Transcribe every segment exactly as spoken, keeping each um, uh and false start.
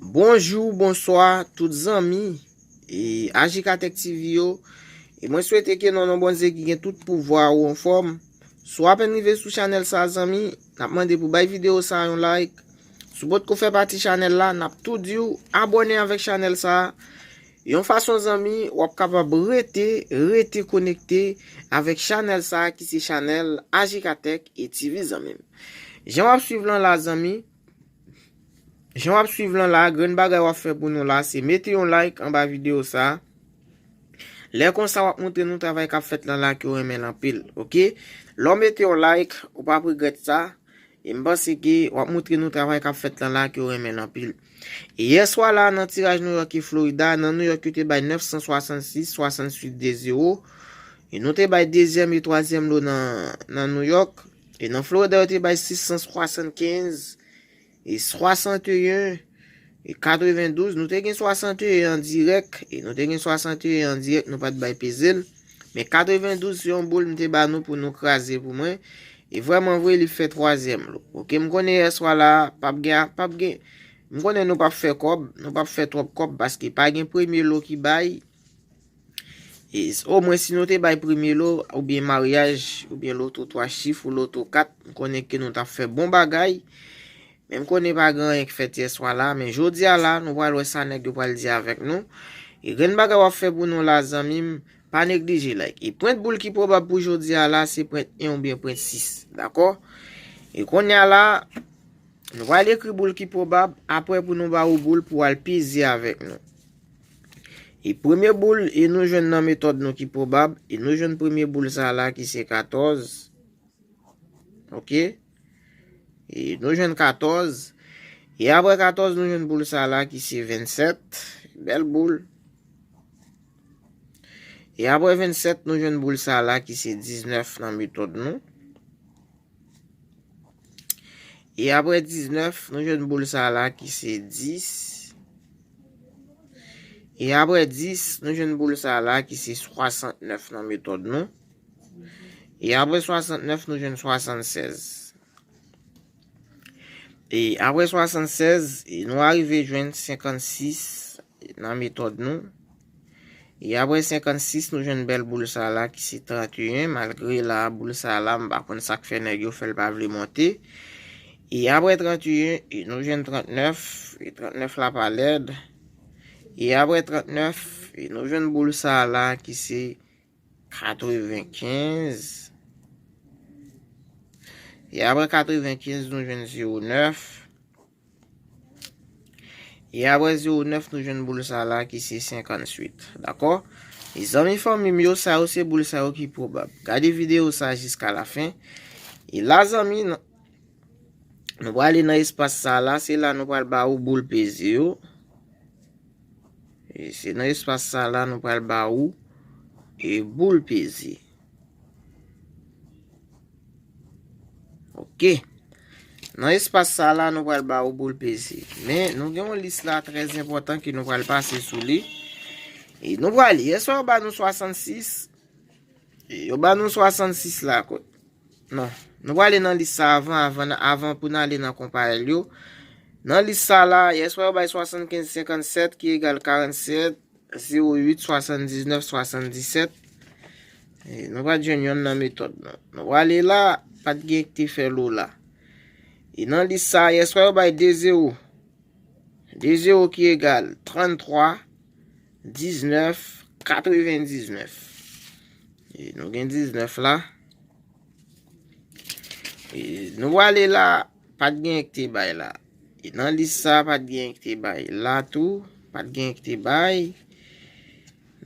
Bonjou, bonswa, tout zanmi e Ajikatèk T V yo. E mwen swete ke nan non Bondye ki gen tout pouvwa ou anfòm. Si w apèn rive sou chanèl sa, zanmi, n ap mande pou bay videyo sa yon like. Si w potko fè pati chanèl la, n ap tou di w abòne avèk chanèl sa. Yon fason, zanmi, w ap kapab rete, rete konekte avèk chanèl sa ki se chanèl Ajikatèk e T V, zanmi m. Jan w ap swiv lan la, zanmi, Jan w ap swiv lan la, grenn bagay w ap fè pou nou la, se mete yon like anba videyo sa. Lè konsa, w ap montre nou travay k ap fèt lan la ke w renmen l anpil, oke? Lè w mete yon like, ou p ap regrèt sa. E m panse ke w ap montre nou travay k ap fèt lan la ke w renmen l anpil. E yè swa la, nan tiraj Nouyòk e Florida, nan Nouyòk, yo te bay nèf san swasann sis, swasann uit, de zewo. E nou te bay dezyèm e twazyèm lo nan, nan Nouyòk. E nan Florida, yo te bay sis san swasann kenz, e swasanteyen, e katrevendouz. Nou te gen swasanteyen an dirèk, e nou te gen swasanteyen an dirèk, nou pa t bay peze l. Men katrevendouz se yon boul m te ba nou pou nou kraze pou mwen. E vrèman vre, li fè twazyèm lo. Oke, m konnen yè swa la, p ap gen, p ap gen, m konnen nou p ap fè kòb, nou p ap fè twòp kòb, paske pa gen premye lo ki bay. E s-, omwen si nou te bay premye lo, oubyen maryaj, oubyen loto twa chif ou loto kat, m konnen ke nou t ap fè bon bagay. Men m konnen pa gen anyen k fèt yè swa la, men jodi a la, nou pral wè sa nèg yo pral di avèk nou. E grenn bagay w ap fè pou nou la, zanmi m, pa neglije like. E pwent boul ki pwobab pou jodi a la, se pwent en oubyen pwent sis, dakò? E kounye a la, nou pral ekri boul ki pwobab, apre pou nou ba ou boul pou w al peze avèk nou. E premye boul, e nou jwenn nan metòd nou ki pwobab, e nou jwenn premye boul sa la ki se katòz. Oke? E nou jwenn katòz. E apre katòz, nou jwenn boul sa la ki se vennsèt. Bèl boul. E apre vennsèt, nou jwenn boul sa la ki se diznèf nan metòd nou. E apre diznèf, nou jwenn boul sa la ki se dis. E apre dis, nou jwenn boul sa la ki se swasannnèf nan metòd nou. E apre swasannnèf, nou jwenn swasannsèz. E apre swasannsèz, e nou arive jwenn senkannsis nan metòd nou. E apre senkannsis, nou jwenn bèl boul sa la ki se tranteyen, malgre la, boul sa la, m pa konn sa k fè nèg yo fè l pa vle monte. E apre tranteyen, e nou jwenn trantnèf, e trantnèf la pa lèd. E apre trantnèf, e nou jwenn boul sa la ki se katrevenkenz. E apre katrevenkenz, nou jwenn zewo nèf. E apre zewo nèf, nou jwenn boul sa la ki se senkantuit. Dakò? E zanmi fanmi m yo, sa yo se boul sa yo ki pwobab. Gade videyo sa jiska lafen. E la, zanmi, n-, nou prale nan espas sa la. Se la nou pral ba ou boul peze yo. E se nan espas sa la nou pral ba ou e boul peze. Oke. Nan espas sa la, nou pral ba ou boul peze. Men, nou gen yon lis la trè enpòtan ke nou pral pase sou li. E nou prale. Yè swa, yo ba nou swasansis. E yo ba nou swasansis la kot. Non. Nou prale nan lis sa avan, avan, avan pou n ale nan konpayèl yo. Nan lis sa la, yè swa, yo bay swasannkenz senkannsèt ki egal karannsèt zewo uit swasanndiznèf swasanndisèt. E nou pa t jwenn yonn nan metòd, non. Nou prale la, pa t gen ki te fè lo la. E nan lis sa, yè swa, yo bay de zewo. De zewo ki egal tranntwa, diznèf, katrevendiznèf. E nou gen diznèf la. E nou prale la, pa t gen ki te bay la. E nan lis sa, pa t gen ki te bay. La tou, pa t gen ki te bay.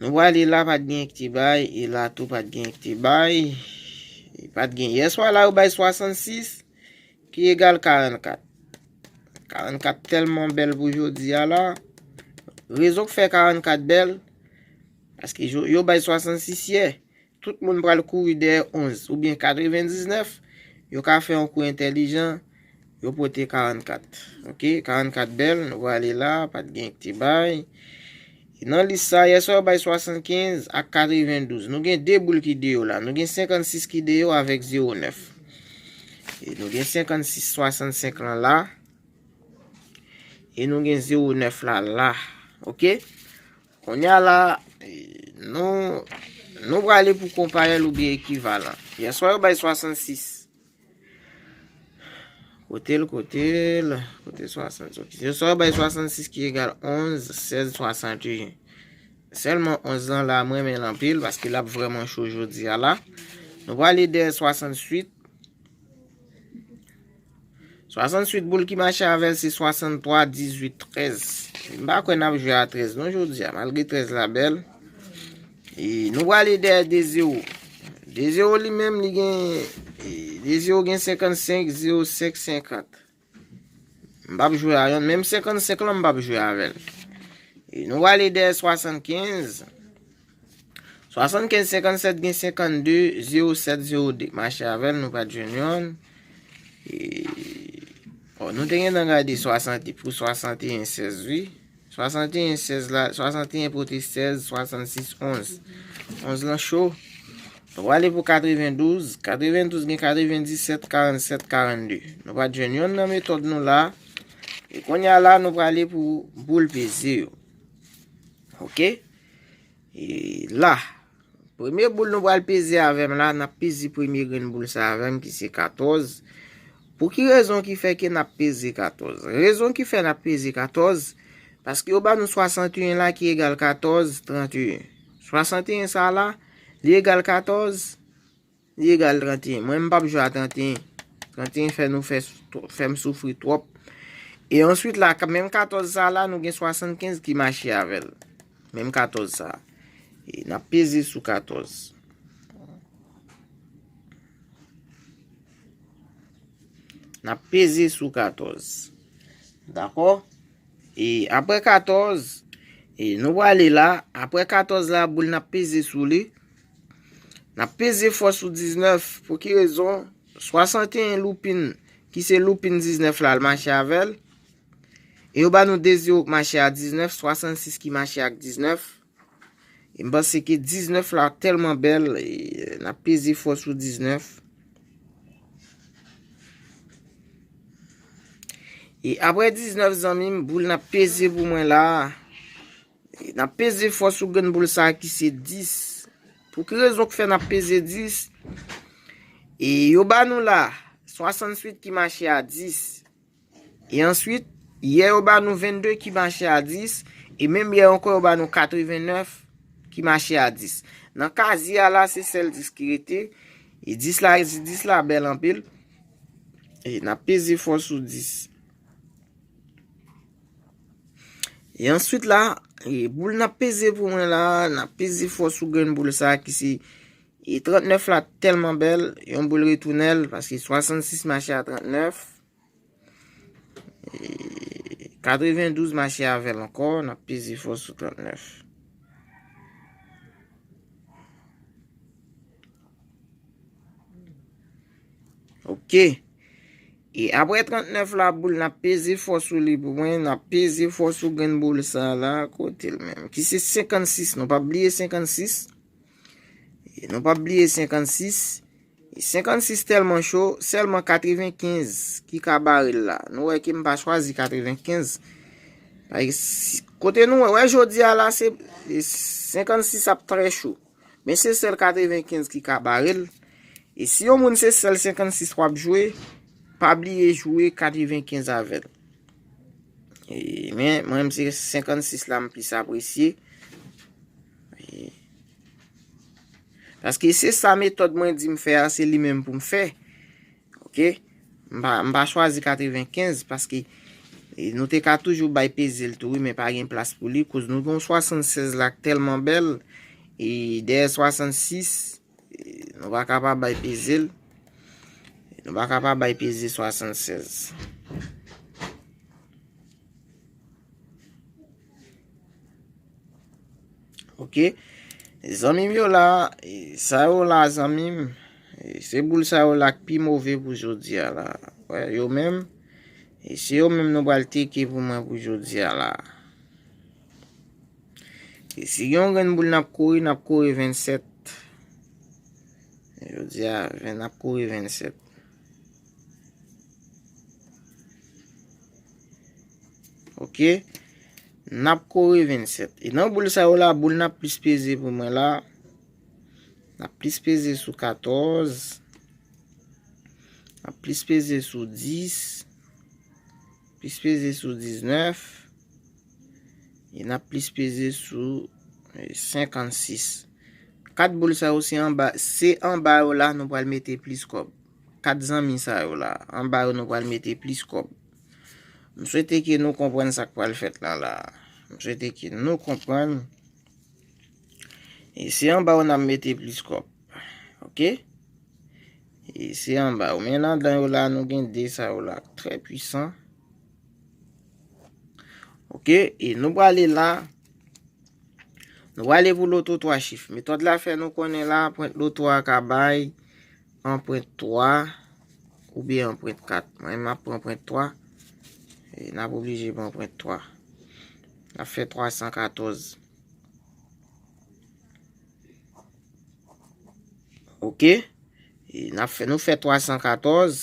Nou prale la, pa t gen ki te bay. E la tou, pa t gen ki te bay. E pa t gen. Yè swa la, yo bay swasansis ki egal karannkat. Karannkat tèlman bèl pou jodi a la. Rezon k fè karannkat bèl, paske yo, yo bay swasansis yè. Tout moun pral kouri dèyè onz oubyen katrevendiznèf. Yo ka fè yon kou entèlijan, yo pote karannkat. Oke, karannkat bèl, nou prale la, pa t gen ki te bay. Nan lis sa, yè swa yo bay swasannkenz ak katrevendouz. Nou gen de boul ki deyò la. Nou gen senkannsis ki deyò avèk zewo nèf. E nou gen senkannsis swasannsenk lan la. E nou gen zewo nèf la la. Oke? Kounye a la, e, nou, nou prale pou konparèl oubyen ekivalan. Yèswa yo bay swasannsis. Kote l, kote l, kote swasannsis? Oke. Yèswa yo bay swasannsis ki egal onz, sèz, swasanteyen. Sèlman onz lan la, mwen renmen l anpil paske l ap vrèman cho jodi a la. Nou prale dèyè swasannwit. Swasannwit boul ki mache avè l se swasanntwa, dizuit, trèz. M pa kwè n ap jwe a trèz non jodi a, malgre trèz la bèl. E nou prale dèyè de zewo. De zewo li menm li gen, e de zewo gen senkannsenk, zewo senk, senkant. M p ap jwe a yonn, menm senkannsenk lan m p ap jwe avè l. E nou prale dèyè swasannkenz. Swasannkenz, senkannsèt gen senkannde, zewo sèt, zewo de. Mache avè l, nou pa t jwenn yonn. E, bon, nou te gentan gade swasant pou swasanteyen sèz, wi. Swasanteyen sèz la, swasanteyen pote sèz, swasannsis onz. Onz lan cho. Nou prale pou katrevendouz. Katrevendouz gen katrevendisèt, karannsèt, karannde. Nou pa t jwenn yonn nan metòd nou la. E kounye a la, nou prale pou boul peze yo. Oke? E la, premye boul nou pral peze avè m la, n ap peze premye grenn boul sa avè m ki se katòz. Pou ki rezon ki fè ke n ap peze katòz? Rezon ki fè n ap peze katòz, paske yo ba nou swasanteyen la ki egal katòz, tranteyen. Swasanteyen sa la, li egal katòz, li egal tranteyen. Mwen, m p ap jwe a tranteyen. Tranteyen fè nou fè, fè m soufri twòp. E answit la, ka-, menm katòz sa la, nou gen swasannkenz ki mache avè l. Menm katòz sa. E n ap peze sou katòz. N ap peze sou katòz. Dakò? E apre katòz, e nou prale la, apre katòz la, boul n ap peze sou li. N ap peze fò sou diznèf. Pou ki rezon? Swasanteyen loupin, ki se loupin diznèf la, l mache avè l. E yo ba nou de zewo k mache a diznèf, swasannsis ki mache ak diznèf. E m panse ke diznèf la tèlman bèl, e n ap peze fò sou diznèf. E apre diznèf, zanmi m, boul n ap peze pou mwen la. E n ap peze fò sou grenn boul sa a ki se dis. Pou ki rezon k fè n ap peze dis? E yo ba nou la, swasannswit ki mache a dis. E answit, yè yo ba nou vennde ki mache a dis, e menm yè ankò yo ba nou katrevennèf ki mache a dis. Nan kazye a la, se sèl dis ki rete. E dis la, dis la bèl anpil. E n ap peze fò sou dis. E answit la, e boul n ap peze pou mwen la, n ap peze fò sou grenn boul sa ki se, e trannèf la tèlman bèl, yon boul retounèl, paske swasannsis mache a trannèf. E katrevendouz mache avè l ankò, n ap peze fò sou trannèf. Oke. E apre trannèf la, boul, n ap peze fò sou li pou mwen, n ap peze fò sou grenn boul sa la, kote l menm? Ki se senkannsis, nou p ap bliye senkannsis. E nou p ap bliye senkannsis. E senkannsis tèlman cho, sèlman katrevenkenz ki ka bare l la. Nou wè ke m pa chwazi katrevenkenz. Paske si, kote nou wè, wè jodi a la, se, e senkannsis ap trè cho. Men se sèl katrevenkenz ki ka bare l. E si yon moun se sèl senkannsis w ap jwe, pa bliye jwe katrevenkenz avè l. E, men, mwen menm se senkannsis la m plis apresye. E, paske se sa metòd mwen di m fè a, se li menm pou m fè. Oke? M pa, m pa chwazi katrevenkenz paske, e, nou te ka toujou bay peze l tou, wi, men pa gen plas pou li, koz nou gen yon swasannsèz la k tèlman bèl, e dèyè swasannsis, e, nou pa ka pa bay peze l. Nou pa ka pa bay peze swasannsèz. Oke. Zanmi m yo la, e, sa yo la, zanmi m, e, se boul sa yo la k pi move pou jodi a la. Wè, yo menm, e, se yo menm nou pral teke pou mwen pou jodi a la. E si gen yon grenn boul n ap kore, n ap kore vennsèt. Jodi a, ven, n ap kore vennsèt. Ok. N ap kore vennsèt. E nan boul sa yo la, boul n ap plis peze pou mwen la. N ap plis peze sou katòz. N ap plis peze sou dis. Plis peze sou diznèf. E n ap plis peze sou, eh, senkannsis. Kat boul sa yo, se anba, se anba yo la nou pral mete plis kòb. Kat zanmi sa yo la, anba yo nou pral mete plis kòb. M swete ke nou konprann sa k pral fèt la la. M swete ke nou konprann. E se anba yo n ap mete plis kòb. Ok? E se anba yo. Men ladan yo la, nou gen de sa yo la. Trè pwisan. Ok? E nou prale la. Nou prale pou loto twa chif. Metòd la fè nou konnen la, pwent loto a ka bay an pwent twa oubyen an pwent kat. Mwen, m ap pran pwent twa. E n ap oblije pran pwent twa. N ap fè twa san katòz. Ok. E n ap fè, nou fè twa san katòz.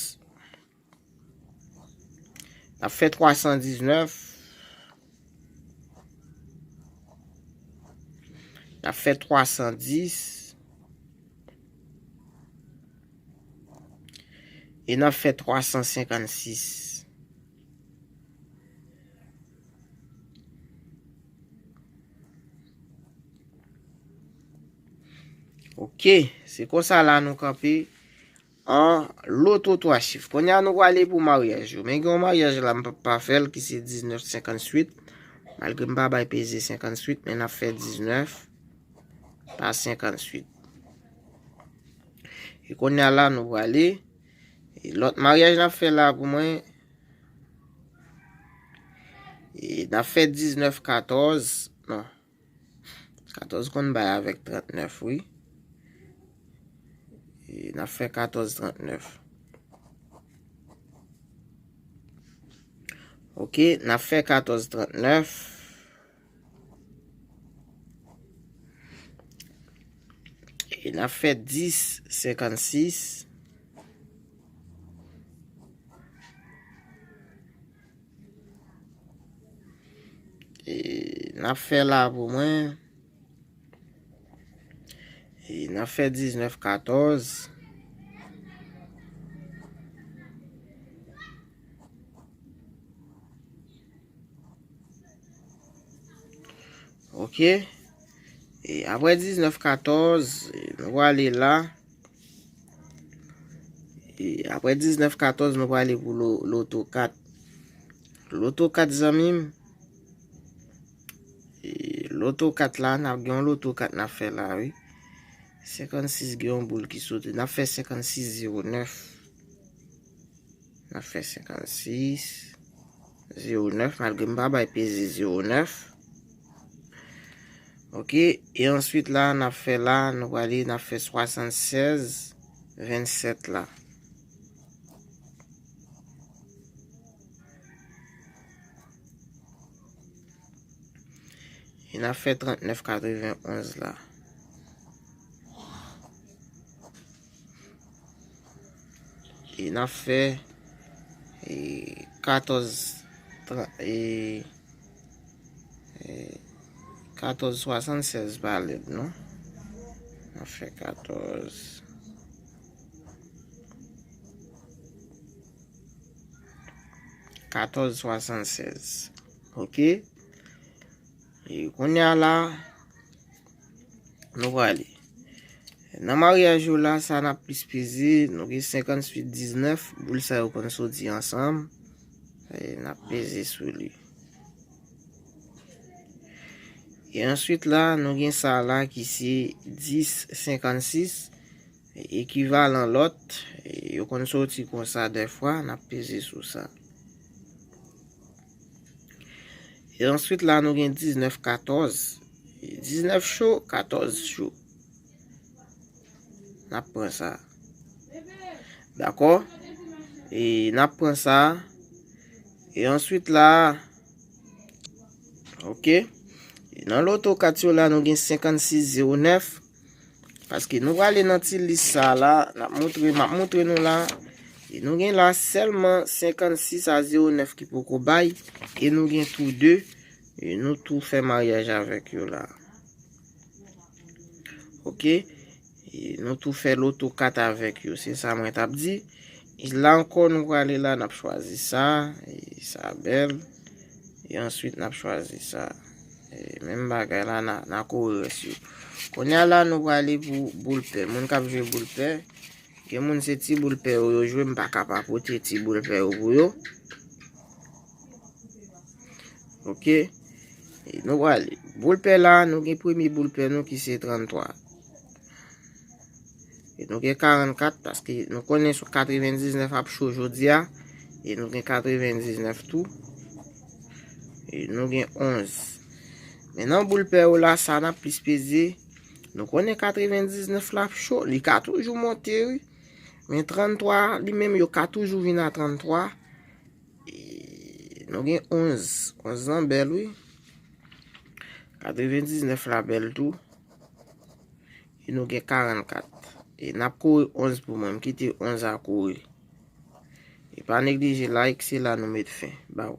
N ap fè twa san diznèf. N ap fè twa san dis. E n ap fè twa san senkannsis. Ok, se konsa la nou kanpe an loto twa chif. Kounye a nou prale pou maryaj yo. Men gen yon maryaj la m p ap pa fè l ki se diznèf senkannwit. Malgre m pa bay peze senkannwit, men n ap fè diznèf pa senkannwit. E kounye a la nou prale. E lòt maryaj n ap fè la pou mwen. E n ap fè diznèf katòz. Non. Katòz konn bay avèk trannèf, wi. E n ap fè katòz trannèf. Ok, n ap fè katòz trannèf. E n ap fè dis senkannsis. E n ap fè la pou mwen. E n ap fè diznèf katòz. Ok. E apre diznèf katòz, e nou prale la. E apre diznèf katòz, nou prale pou lo-, loto kat. Loto kat, zanmi m. E loto kat la, n ap gen yon loto kat n ap fè la, wi. Senkannsis gen yon boul ki sote. N ap fè senkannsis zewo nèf. N ap fè senkannsis zewo nèf, malgre m pa bay peze zewo nèf. Ok, e answit la, n ap fè la, nou prale, n ap fè swasannsèz vennsèt la. E n ap fè trannèf katrevenonz la. E n ap fè, e, katòz tran-, e, e, katòz swasannsèz pa lèd, non. N ap fè katòz. Katòz swasannsèz. Ok. E kounye a la, nou prale. Nan maryaj yo la, sa n ap plis peze, nou gen senkannwit diznèf, boul sa yo konn soti ansanm. E n ap peze sou li. E answit la, nou gen sa la ki se dis senkannsis. Ekivalan lòt, e, yo konn soti konsa dèfwa, n ap peze sou sa. E answit la, nou gen diznèf katòz. E diznèf cho, katòz cho. N ap pran sa. Dakò? E n ap pran sa. E answit la, ok. E nan loto kat yo la, nou gen senkannsis zewo nèf. Paske nou prale nan ti lis sa la, n ap montre, m ap montre nou la. E nou gen la sèlman senkannsis a zewo nèf ki poko bay. e nou gen tou de, e nou tou fè maryaj avèk yo la. Ok? E nou tou fè loto kat avèk yo, se sa mwen t ap di. E la ankò, nou prale la, n ap chwazi sa, e sa bèl. E answit, n ap chwazi sa. E menm bagay la, n a, n a kore rès yo. Kounye a la, nou prale pou boul pè. Moun k ap jwe boul pè, gen moun se ti boul pè yo, yo jwe, m pa ka pa pote ti boul pè yo pou yo. Ok? E nou prale. Boul pè la, nou gen premye boul pè nou ki se tranntwa. E nou gen karannkat, paske nou konnen sou katrevendiznèf ap cho jodi a. E nou gen katrevendiznèf tou. E nou gen onz. Men nan boul pè yo la, sa n ap plis peze. Nou konnen katrevendiznèf la ap cho, li ka toujou monte, wi. Men tranntwa, li menm, yo ka toujou vin a tranntwa. E nou gen onz. Onz lan bèl, wi. Katrevendiznèf la bèl tou. E nou gen karannkat. E n ap kore onz pou mwen. M kite onz a kore. E pa neglije like, se la nou met fen. Baw.